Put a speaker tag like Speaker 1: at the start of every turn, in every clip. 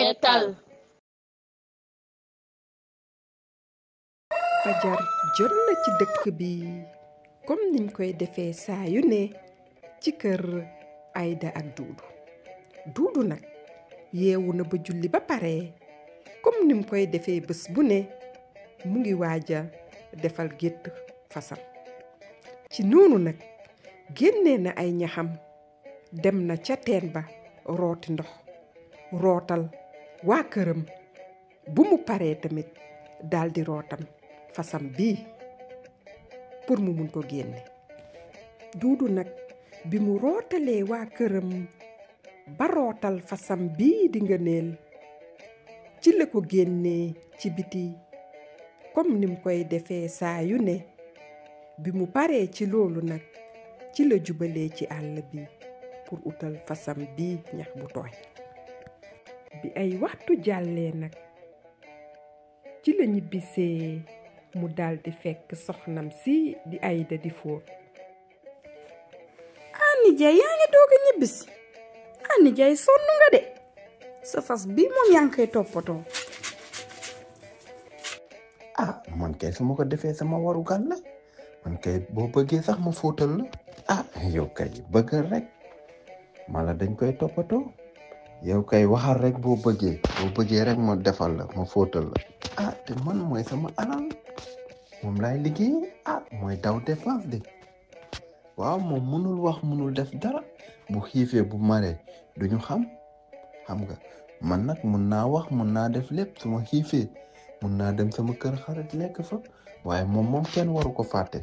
Speaker 1: seetal.
Speaker 2: fajar jot na ci dëkk bi comme niñ koy defee saa yu ne ci kër Aïda ak Duudu nag yeewu na ba julli ba pare comme nim koy defee bés bu ne mu ngi waaja defal gétt fasam ci noonu nag génnee na ay ñaxam dem na ca teen ba rooti ndox rootal waa këram bu mu paree tamit daldi rootam fasam bii pour mu mun ko génne Duudu nag bi mu rootalee waa këram ba rootal fasam bii di ngëneel ci la ko génnee ci biti comme nim koy defee saa yu ne bi mu paree ci loolu nag ci la jubalee ci àll bi pour utal fasam bii ñax bu tooy bi ay waxtu jàllee nag ci la ñibbisee mu daldi fekk soxnam si di Aïda di fóot
Speaker 3: nijaay yaa ngi doog a ñibbisi nijaay sonn nga de sa fas bii moom yaa ngi koy toppatoo
Speaker 4: man kay su ma ko defee sama warugal la man kay boo bëggee sax ma fóotal la yow kay bëggal rek mala dañ koy toppatoo yow kay waxal rek boo bëggee rek ma defal la ma fóotal la te man mooy sama alal moom laay liggéey mooy daw dépense de waaw moom mënul wax mënul def dara bu xiifee bu maree duñu xam nga man nag mun naa wax mun naa def lépp su ma xiifee mun naa dem sama kër xarit lekk fa waaye moom kenn waru ko fàtte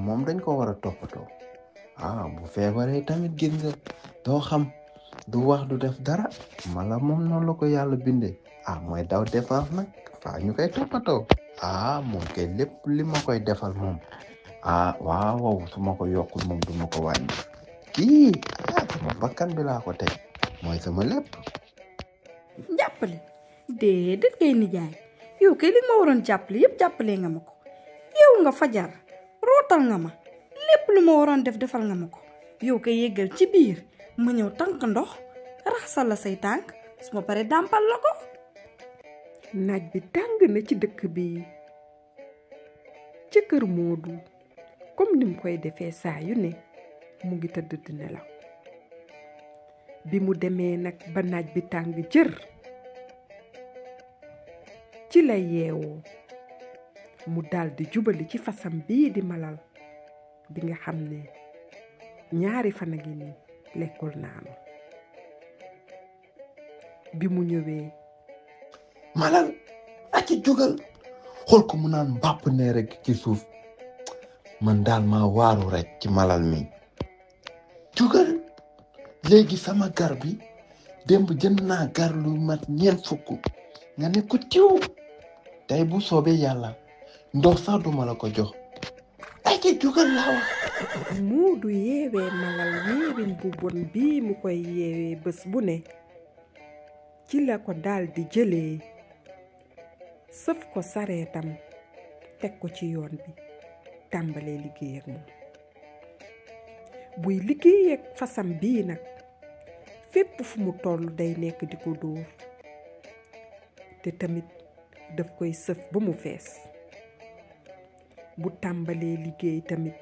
Speaker 4: moom dañ ko war a toppatoo bu feebaree tamit gis nga doo xam du wax du def dara mala moom noonu la ko yàlla bindee mooy daw défense nag faa ñu koy toppatoo moom kay lépp li ma koy defal moom waaw su ma ko yokkul moom du ma ko wàññi kii sama bakkan bi laa ko teg mooy sama lépp
Speaker 3: jàppale déedéet kay nijaay yow kay li ma waroon jàppale yëpp jàppale nga ma ko yow nga fajar rootal nga ma lépp lu ma waroon defal nga ma ko yow kay yeggal ci biir ma ñëw tànk ndox raxasal la say tànk su ma paree dàmpal la ko
Speaker 2: naaj bi tàng na ci dëkk bi ci kër Moodu comme nim koy defee saa yu ne mu ngi tëdd di nelaw bi mu demee nag ba naaj bi tàng jër ci la yeewoo mu daldi jubali ci fasam bii di Malal bi nga xam ne ñaari fan a ngi nii lekkul naanu bi mu ñëwee
Speaker 4: Malal ci jógal xool ko mu naan mbàpp ne rek ci suuf man daal maa waaru rek ci Malal mi jógal léegi sama gar bi démb jënd naa gar lu mat 4 nga ne ko tiw tey bu soobee yàlla ndox sax duma la ko jox ci jógal laa wax
Speaker 2: Moodu yeewee Malal yeewin bu bon bii mu koy yeewee bés bu ne ci la ko daldi jëlee sëf ko sareetam teg ko ci yoon bi tàmbalee liggéey ak moom buy liggéey ak fasam bii nag fépp fu mu toll day nekk di ko dóor te tamit daf koy sëf ba mu fees bu tàmbalee liggéey tamit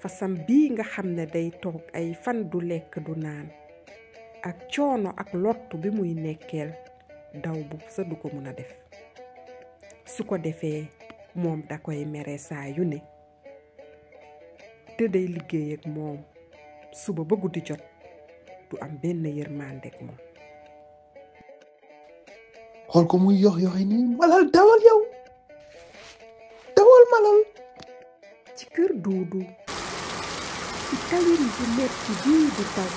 Speaker 2: fasam bii nga xam ne day toog ay fan du lekk du naan ak coono ak lottu bi muy nekkeel daw bu sa du ko mën a def su ko defee moom da koy mere saa yu ne te day liggéey ak moom suba ba guddi jot du am benn yërmande ak moom
Speaker 4: xool ko muy yox yoxi nii Malal dawal yow dawal Malal
Speaker 2: ci kër Duudu ci tawin bu metti bii di taw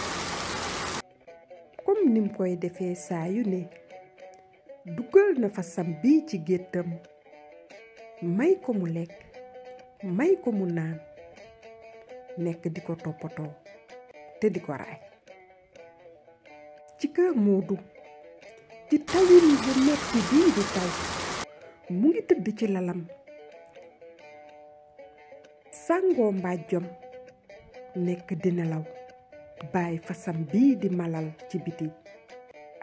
Speaker 2: comme nim koy defee saa yu ne dugal na fasam bii ci géttam may ko mu lekk may ko mu naan nekk di ko toppatoo te di ko raay ci kër Moodu ci tawin bu metti bii di taw mu ngi tëdd ci lalam sàngoo mbàjjom nekk di nelaw bàyyi fasam bii di Malal ci biti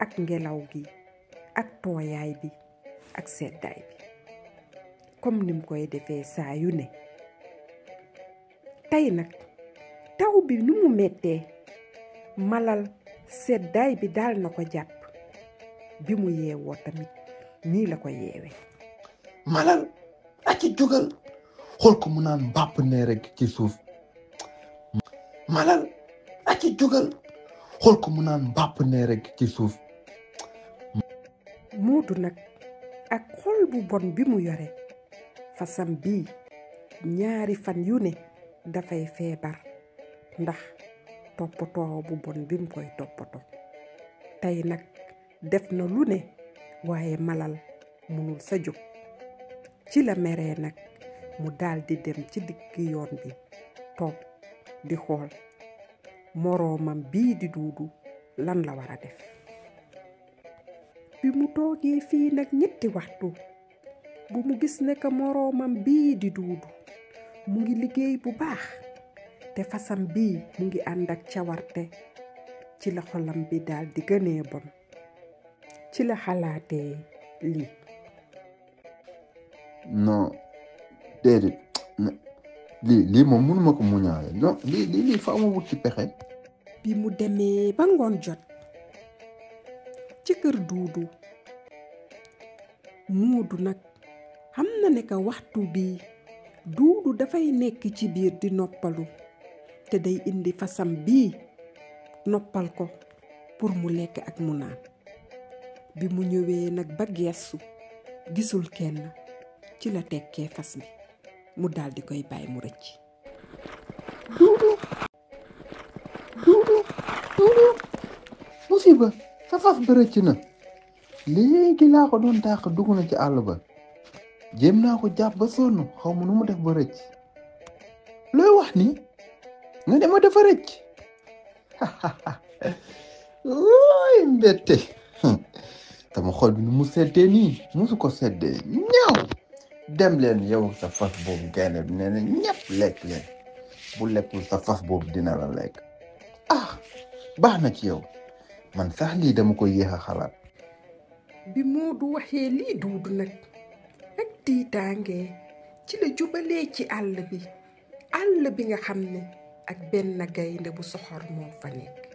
Speaker 2: ak ngelaw gi ak tooyaay bi ak seddaay bi comme nim koy defee saa yu ne. tey nag taw bi nu mu mettee Malal seddaay bi daal na ko jàpp bi mu yeewoo tamit nii la ko yeewe.
Speaker 4: Malal aci jógal xool ko mu naan mbàpp ne rek ci suuf. Malal aci jógal xool ko mu naan mbàpp ne rek ci suuf.
Speaker 2: Moodu nag ak xol bu bon bi mu yore fasam bii 2 fan yu ne dafay feebar ndax toppatoo bu bon bi mu koy toppatoo. tey nag def na lu ne waaye Malal munul sa jóg ci la meree nag mu daldi dem ci digg yoon bi toog di xool moroomam bii di Duudu lan la war a def. bi mu toogee fii nag 3 waxtu bu mu gis ne que moroomam bii di Duudu mu ngi liggéey bu baax te fasam bii mu ngi ànd ak cawarte ci la xolam bi daal di gënee bon ci la xalaatee lii.
Speaker 4: non déedéet lii moom mënuma ko muñaale non lii fa ma wut ci pexe.
Speaker 2: bi mu demee ba ngoon jot ci kër Duudu Moodu nag xam na ne que waxtu bi Duudu dafay nekk ci biir di noppalu te day indi fasam bii noppal ko pour mu lekk ak mu naan. bi mu ñëwee nag ba geesu gisul kenn ci la tekkee fas bi mu daal di koy bàyyi mu rëcc.
Speaker 4: Duudu musiba sa fas ba rëcc na léegi laa ko doon dàq dugg na ci àll ba jéem naa ko jàpp ba sonn xaw ma nu mu def ba rëcc. looy wax ni nga dema dafa rëcc ooy mbette sama xol bi nu mu seddee nii musu ko seddee ñaaw. dem leen yow sa fas boobu gaynde bi nee na ñëpp lekk leen bu lekkul sa fas boobu dina la lekk. baax na ci yow man sax lii dama ko yéex a xalaat.
Speaker 2: bi Moodu waxee lii Duudu nag ak tiitaange ci la jubalee ci àll bi nga xam ne ak benn gaynde bu soxor moo fa nekk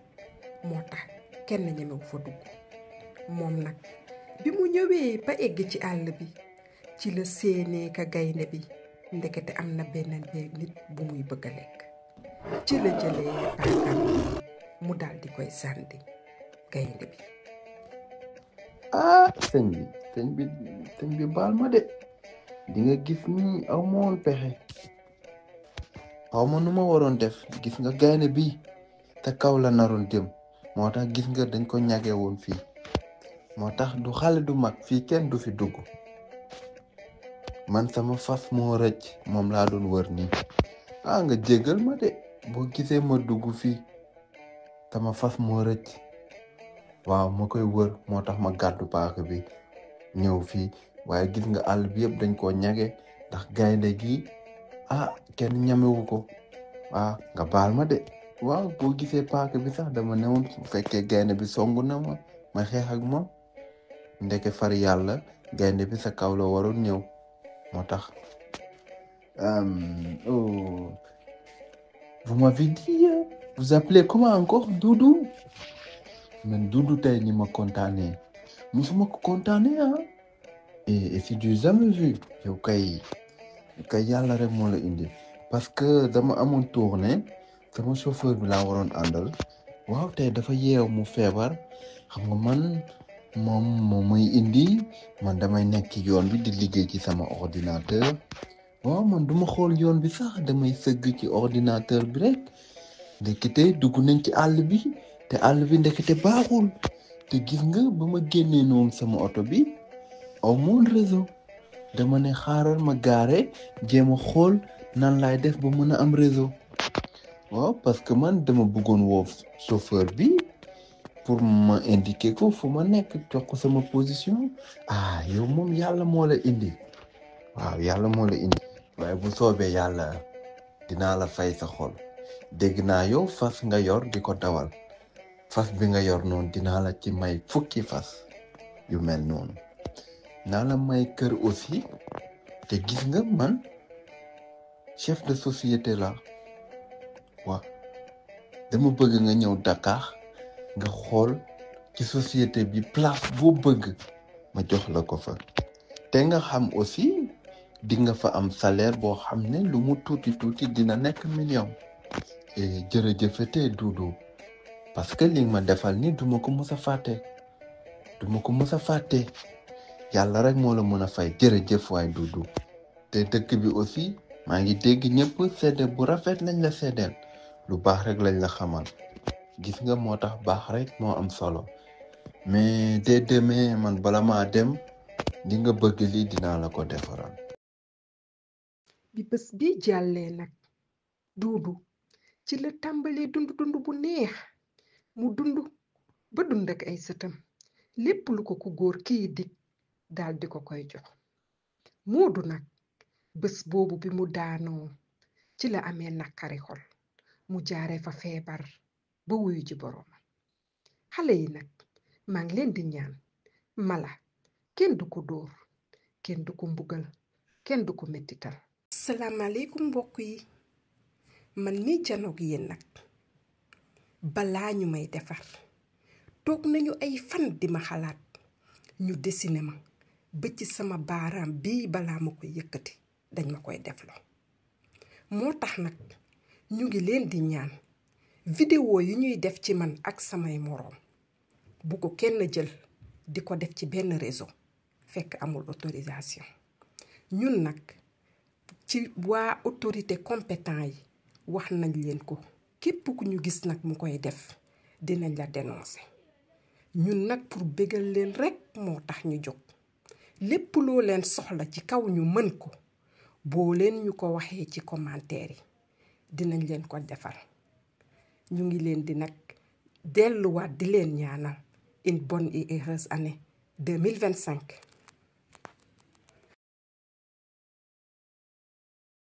Speaker 2: moo tax kenn ñemewu fa dugg. moom nag bi mu ñëwee ba egg ci àll bi ci la séenee ka gaynde bi ndekete am na benn nit bu muy bëgg a lekk. ci la jëlee paakam mu daal di koy sànni gaynde bi.
Speaker 4: sëñ bi baal ma de di nga gis ni aw ma woon pexe xaw ma nu ma waroon def. gis nga gaynde bi te kaw la naroon jëm moo tax gis nga dañ ko ñage woon fii moo tax du xale du mag fii kenn du fi dugg. man sama fas moo rëcc moom laa doon wër nii. nga jéggal ma de boo gisee ma dugg fii sama fas moo rëcc waaw ma koy wër moo tax ma gàddu paaka bi ñëw fii waaye gis nga àll bi yëpp dañ koo ñage ndax gaynde gi kenn ñamewu ko. nga baal ma de waaw boo gisee paaka bi sax dama newoon bu fekkee gaynde bi songu na ma xeex ak moom ndeke far yàlla gaynde bi sa kaw la waroon ñëw moo tax. Vous m'avez dit vous appelez comment encore Doudou man Doudou tey ñi ma kontaanee musuma ko kontaanee et c'est du jamais vu. yow kay yàlla rek moo la indi parce que dama amoon tournée sama chauffeur bi laa waroon àndal waaw tey dafa yeew mu feebar xam nga man moom mooy indi man damay nekk ci yoon bi di liggéey ci sama ordinateur. waaw man duma xool yoon bi sax damay sëgg ci ordinateur bi rek ndekete dugg nañ ci àll bi te àll bi ndekete baaxul te gis nga ba ma génnee noonu sama oto bi aw moon réseau dama ne xaaral ma gaare jéem a xool nan laay def ba mën a am réseau. waaw parce que man dama bëggoon woo chauffeur bi pour ma indiquer ko fu ma nekk jox ko sama position. yow moom yàlla moo la indi waaw yàlla moo la indi. waaye bu soobee yàlla dinaa la fay sa xol dégg naa yow fas nga yor di ko dawal fas bi nga yor noonu dinaa la ci may fukki fas yu mel noonu naa la may kër aussi te gis nga man chef de société la waaw dama bëgg nga ñëw Dakar nga xool ci société bi place boo bëgg ma jox la ko fa te nga xam aussi di nga fa am salaire boo xam ne lu mu tuuti tuuti dina nekk million et jërëjëfete Doudou parce que li nga ma defal ni duma ko mës a fàtte yàlla rek moo la mën a fay jërëjëf waay Doudou te dëkk bi aussi maa ngi dégg ñëpp seede bu rafet lañ la seedeel lu baax rek lañ la xamal gis nga moo tax baax rek moo am solo mais dès demain man bala maa dem li nga bëgg lii dinaa la ko defaral.
Speaker 2: bi bés bi jàllee nag Duudu ci la tàmbalee dund bu neex mu dund ba dund ak ay sëtam lépp lu ko ku góor kii dig daal di ko koy jox. Moodu nag bés boobu bi mu daanoo ci la amee naqari xol mu jaaree fa feebar ba wuyu ji borooma. xale yi nag maa ngi leen di ñaan mala kenn du ko dóor kenn du ko mbugal kenn du ko mettital. salaamaaleykum mbokk yi man mi janoog yéen nag balaa ñu may defar toog nañu ay fan di ma xalaat ñu dessiné ma ba ci sama baaraam bii balaa ma koy yëkkati dañ ma koy defloo moo tax nag ñu ngi leen di ñaan vidéo yi ñuy def ci man ak samay moroom bu ko kenn jël di ko def ci benn réseau fekk amul autorisation. ñun nag ci waa autorité compétent yi wax nañ leen ko képp ku ñu gis nag mu koy def dinañ la dénoncer. ñun nag pour bégal leen rekk moo tax ñu jóg lépp loo leen soxla ci kaw ñu mën ko boo leen ñu ko waxee ci commentaire yi dinañ leen ko defal. ñu ngi leen di nag delluwaat di leen ñaanal une bonne et heureuse année 2025.